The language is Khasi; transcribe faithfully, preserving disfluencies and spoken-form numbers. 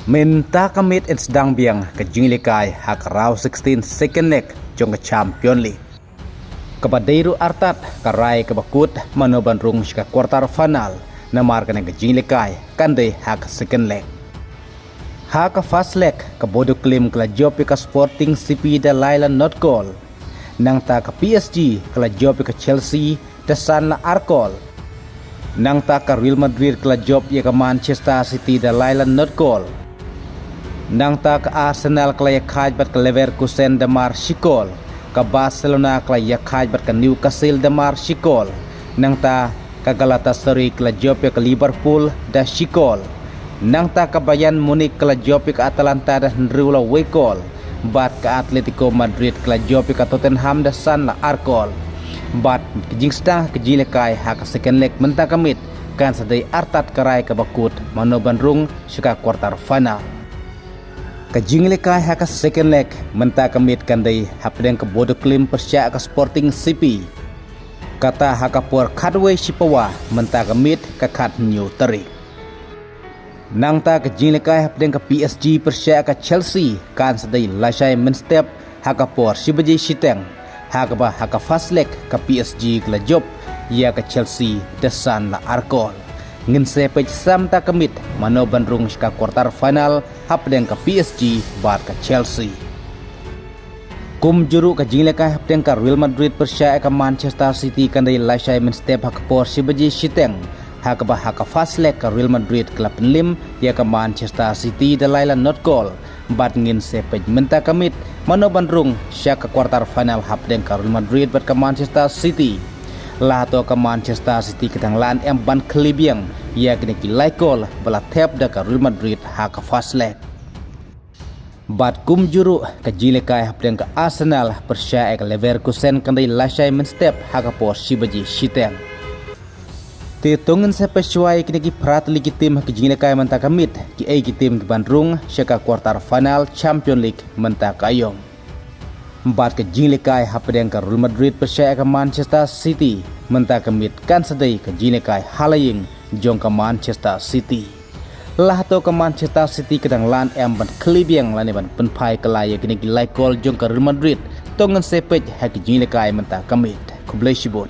Mynta ka miet yn sdang biang ka jinglehkai ha ka round sixteen second leg jong ka Champion League. Kaba dei ruh artat ka rai kaba kut mano ban rung sha ka quarter final, namar kane ka jinglehkai kan dei ha ka second leg. Ha ka first leg ka Bodo Glimt ka la jop ïa ka Sporting C P da lai la not goal. Nangta ka P S G ka la jop ïa ka Chelsea da san la ar goal. Nangta ka Real Madrid ka la jop ïa ka Manchester City da lai la not goal. Nangta ka Arsenal ka la ïakhaid bad ka Leverkusen da mar shi goal. Ka Barcelona ka la ïakhaid bad ka Newcastle da mar shi goal. Nangta ka Galatasaray ka la jop ïa ka Liverpool da shi goal. Nangta ka Bayern Munich ka la jop ïa ka Atalanta da hynriew la wei goal. Bad ka Atletico Madrid ka la jop ïa ka Tottenham da san la ar goal. Bad ka jingsdang ka jinglehkai ha ka second leg mynta ka miet kan sa dei artat ka rai kaba kut mano ban rung sha ka quarter final. Ka jinglehkai ha ka second leg mynta ka miet kan dei hapdeng ka Bodo Glimt pyrshah ka Sporting C P. Kata ha ka por khatwei shi pawa mynta ka miet ka khathynñiew tarik. Nangta ka jinglehkai hapdeng ka P S G pyrshah ka Chelsea kan sa dei lashai mynstep ha ka por shi baje shiteng. Ha kaba ha ka first leg ka P S G ka la jop ïa ka Chelsea da san la ar goal. Ngin sa peit sa mynta ka miet mano ban rung sha ka quarter final hapdeng ka P S G bad ka Chelsea. Kumjuh ruh ka jinglehkai hapdeng ka Real Madrid pyrshah ïa ka Manchester City kan dei lashai mynstep ha ka por shi baje shiteng. Ha kaba ha ka first leg ka Real Madrid ka la pynliem ïa ka Manchester City da lai la not goal. Bad ngin sa peit mynta ka miet mano ban rung sha ka quarter final hapdeng ka Real Madrid bad ka Manchester City. La hato ka Manchester City ka dang lah em ban khlieh biang ïa kine ki lai goal ba la thep da ka Real Madrid ha ka first leg. Bad kumjuh ruh ka jinglehkai hapdeng ka Arsenal pyrshah ïa ka Leverkusen kan dei lashai mynstep ha ka por shi baje shiteng. Te to ngin sa peit shuwa ïa kine ki phra tylli ki tim ha ka jinglehkai mynta ka miet, kiei ki tim ki ban rung sha ka quarter final Champion League mynta ka aïom. Bad ka jinglehkai hapdeng ka Real Madrid pyrshah ïa ka Manchester City mynta ka miet kan sa dei ka jinglehkai ha la ïing jong ka Manchester City. La hato ka Manchester City ka dang lah em ban khlieh biang lane ban pynphai kylla ïa kine ki lai goal jong ka Real Madrid, to ngin sa peit ha ka jinglehkai mynta ka miet. Khublei shibun.